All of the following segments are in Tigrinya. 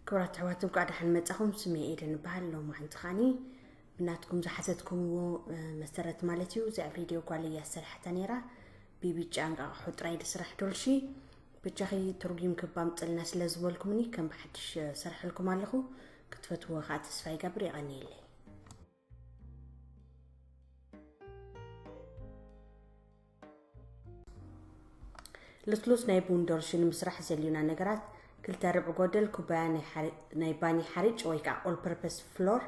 ክብራት ኣሕዋት፣ እንኳዕ ደሓን መጻኹም። ስሜ ኤደን እበሃል። ሎማዓንቲ ኸዓኒ ብናትኩም ዝሓተትኩምዎ፣ እ፣ መሰረት ማለት እዩ፣ እዚኣ ቪድዮ ጓለይ እያ ዝሰርሓታ ነይራ። ብቢጫ እንቃቕሖ ጥራይ ዝስራሕ ዶልሺ፣ ብቻኺ ትርጉም ክባምጥልና ስለ ዝበልኩምኒ ከም ብሓድሽ፣ እ፣ ሰርሐልኩም ኣለኹ። ክትፈትዎ ኸዓ ተስፋ ይገብር። የቐንየለይ። ልስሉስ ናይ ቡን ዶልሺ ንምስራሕ ዘድልዩና ነገራት፣ ክልተ ርብዒ ጎደል ኩባያ ናይ ሓሪ-፣ ናይ ባኒ ሓሪጭ ወይ ከዓ ኦል ፐርፐስ ፍሎር፣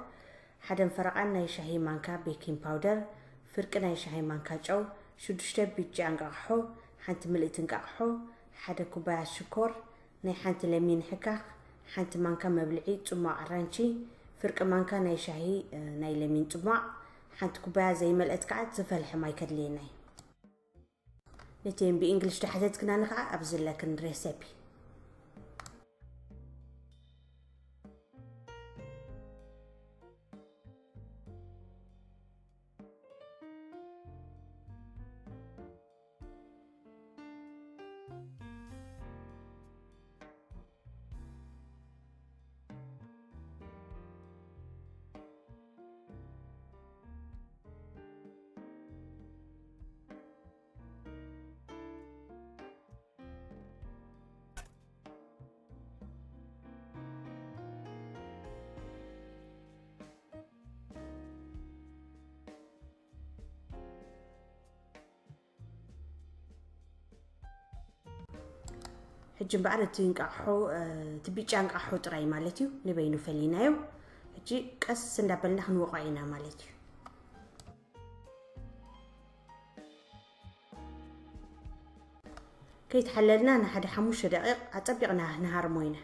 ሓደ ፈረቓን ናይ ሻሂ ማንካ ቤኪንግ ፓውደር፣ ፍርቂ ናይ ሻሂ ማንካ ጨው፣ ሽዱሽተ ቢጫ እንቃቕሖ፣ ሓንቲ ምልእቲ እንቃቕሖ፣ ሓደ ኩባያ ሽኮር፣ ናይ ሓንቲ ለሚን ሕካኽ፣ ሓንቲ ማንካ መብልዒ ጽሟቕ ኣራንቺ፣ ፍርቂ ማንካ ናይ ሻሂ፣ እ፣ ናይ ለሚን ጽሟቕ፣ ሓንቲ ኩባያ ዘይመልአት ከዓ ዝፈልሐ ማይ ከድልየና እዩ። ነተን ብእንግሊሽ ዝሓተትክናኒ ከዓ ኣብ ዝለክን ሬሰፒ። ሕጂ እምበኣር እቲ እንቃቕሖ፣ እ፣ እቲ ቢጫ እንቃቕሖ ጥራይ ማለት እዩ፣ ንበይኑ ፈሊናዮ። ሕጂ ቀስ እንዳበልና ክንወቕዖ ኢና ማለት እዩ። ከይተሓለልና ንሓደ ሓሙሽተ ደቂቕ ኣጸቢቕና ንሃርሞ ኢና።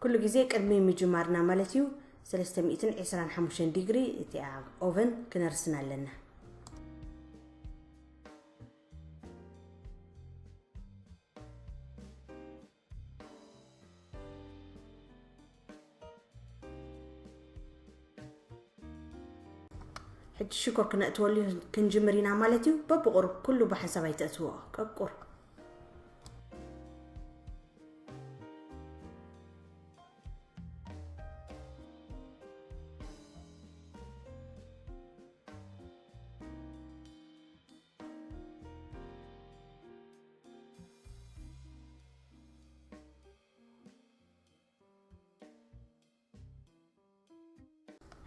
ኩሉ ግዜ ቅድሚ ምጅማርና ማለት እዩ፣ ሰለስተ ሚእትን ዕስራን ሓሙሽተን ዲግሪ እቲኣ ኦቨን ክነርስና ኣለና። ሕጂ ሽኮር ክነእትወሉ ክንጅምር ኢና ማለት እዩ። በብቑሩብ ኩሉ ብሓንሳብ ኣይተእትዎ፣ ቀቁር።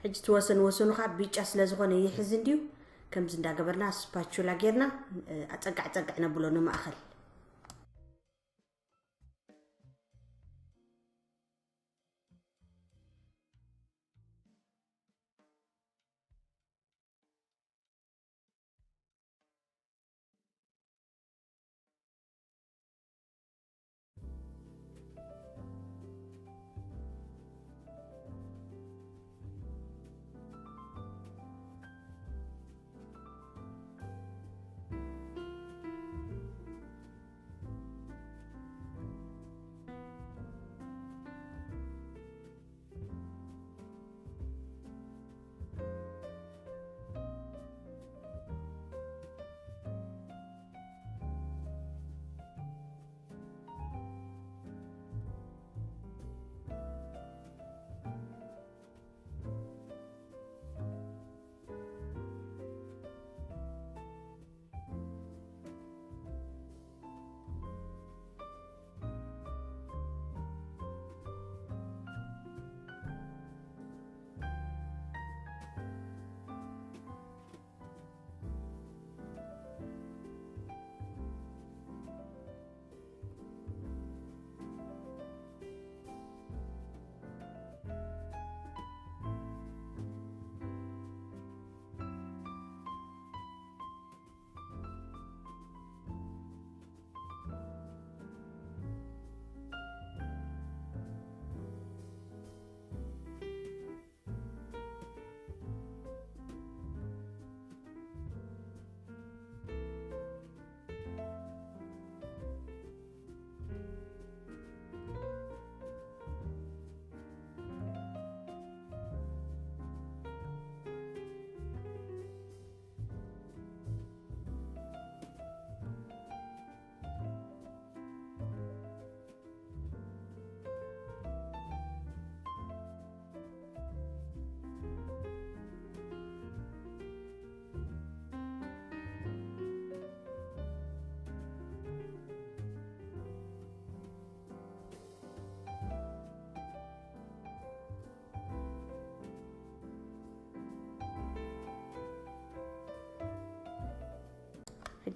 ሕጂ እቲ ወሰን ወሰኑ ከዓ ቢጫ ስለ ዝኾነ ይሕዝ እንድዩ። ከምዚ እንዳገበርና ስፓቹላ ጌርና፣ እ፣ ኣጸጋዕ ጸጋዕ ነብሎ ንማእኸል።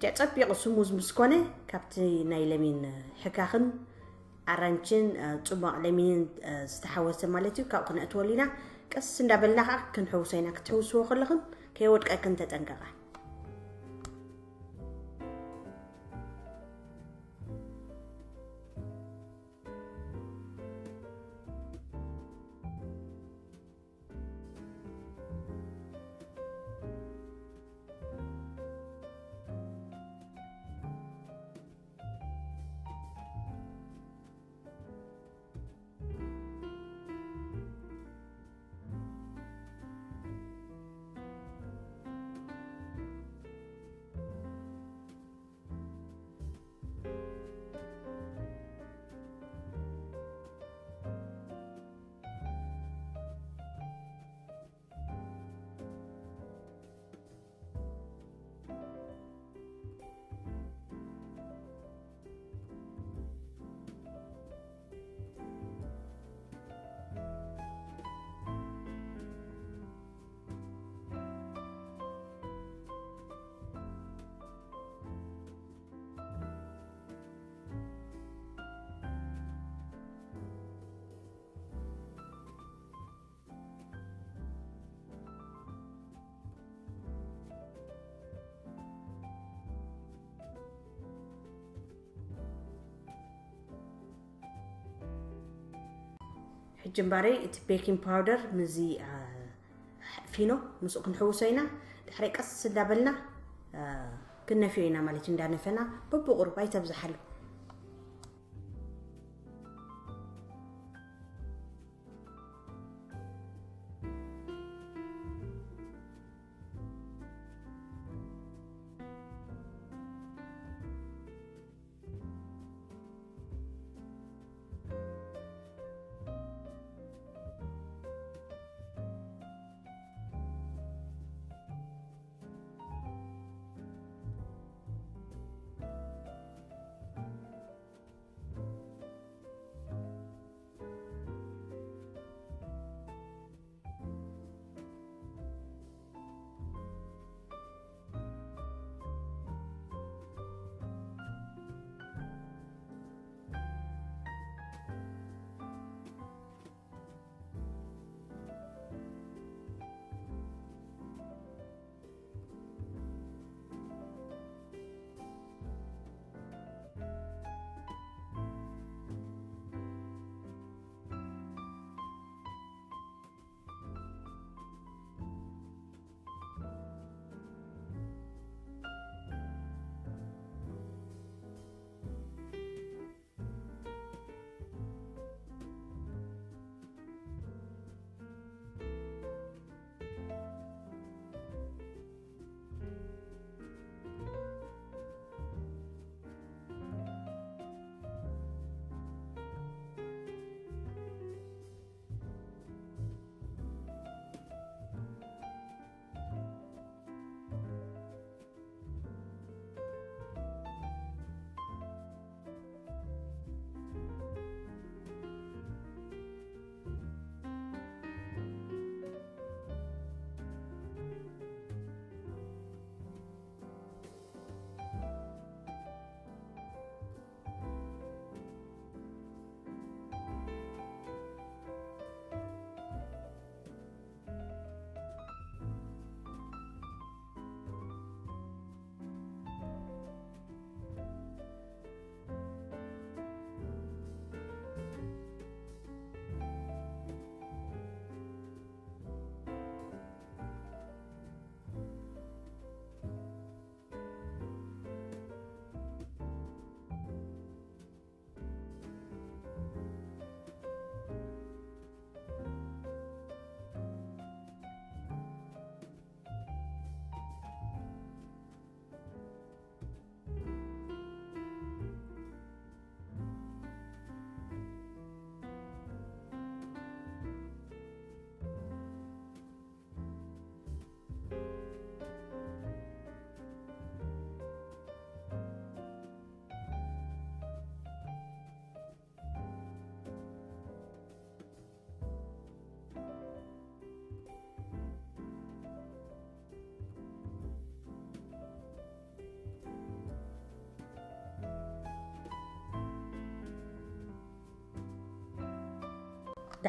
ጨ- ጸቢቑ ስሙዝ ምስ ኮነ ካብቲ ናይ ለሚን ሕካኽን ኣራንችን እ፣ ጽሟቕ ለሚንን እ፣ ዝተሓወሰ ማለት እዩ። ካብኡ ክነእትወሉ ኢና። ቀስ እንዳበልና ከዓ ክንሕውሶ ኢና። ክትሕውስዎ ከለኽን ከይወድቀክን ተጠንቀቓ። ሕጂ እምበኣረይ እቲ ቤኪንግ ፓውደር ምስዚ ፊኖ ምስኡ ክንሕውሶ ኢና። ድሕሪ ቀስ እንዳበልና ክነፍዮ ኢና ማለት እዩ። እንዳነፈና በብቁሩብ ኣይተብዝሓሉ።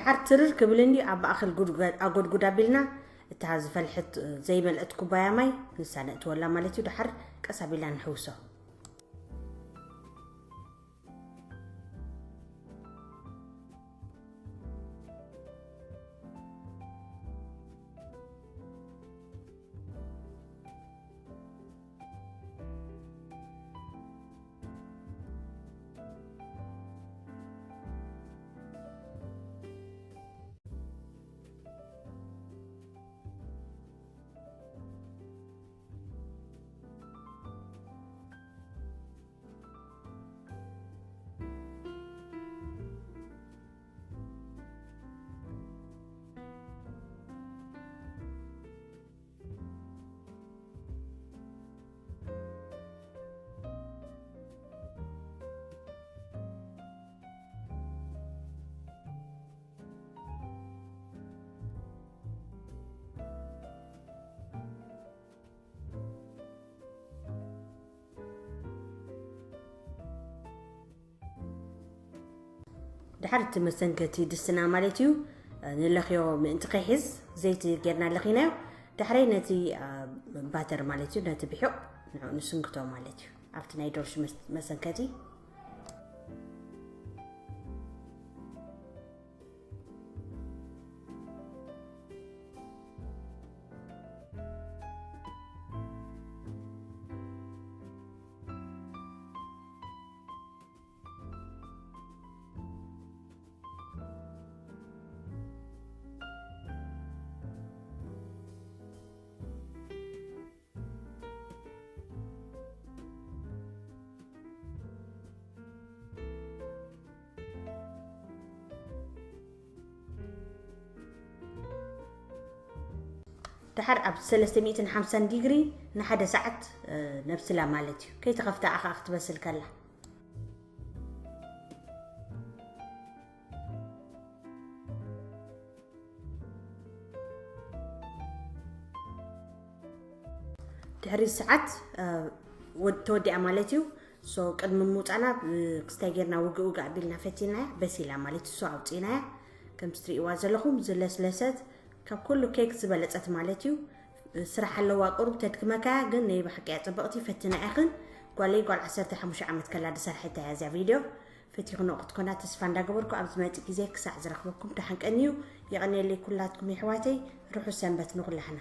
ድሓር ትርር ክብል እንዲ ኣብ ማእኸል ጉድጓድ ኣጎድጉድ ኣቢልና እታ ዝፈልሐት ዘይመልአት ኩባያ ማይ ንሳ ነእትወላ ማለት እዩ። ድሓር ቀስ ኣቢልና ንሕውሶ። ድሓር እቲ መሰንከቲ ድስትና ማለት እዩ፣ ንለኽዮ ምእንቲ ከይሕዝ ዘይቲ ጌርና ለኺናዮ። ድሕረይ ነቲ ባተር ማለት እዩ፣ ነቲ ብሑቕ ንስንክቶ ማለት እዩ ኣብቲ ናይ ዶርሽ መሰንከቲ። ድሓር ኣብ ሰለስተ ሚእትን ሓምሳን ዲግሪ ንሓደ ሰዓት ነብስላ ማለት እዩ። ከይተኸፍታ ኣኻ ክትበስል ከላ። ድሕሪ ሰዓት ተወዲኣ ማለት እዩ። ሶ ቅድሚ ምውፃና ክስታይ ጌርና ውግእ ውግእ ኣቢልና ፈቲናያ፣ በሲላ ማለት እዩ። ሶ ኣውፂናያ ከምቲ ትርእይዋ ዘለኹም ዝለስለሰት ካብ ኩሉ ኬክ ዝበለፀት ማለት እዩ። ስራሕ ኣለዋ ቁሩብ ተድክመካያ፣ ግን ናይ ብሓቂ እያ ፅብቕቲ። ፈትና ኢኽን ጓለይ፣ ጓል ዓሰርተ ሓሙሽተ ዓመት ከላ ዝሰርሐታ እያ እዚኣ ቪድዮ። ፈቲኽንኦ ክትኮና ተስፋ እንዳገበርኩ ኣብ ዝመፅእ ግዜ ክሳዕ ዝረኽበኩም ደሓን ቀንዩ። የቐንየለይ ኩላትኩም የሕዋተይ። ርሑስ ሰንበት ንኹላህና።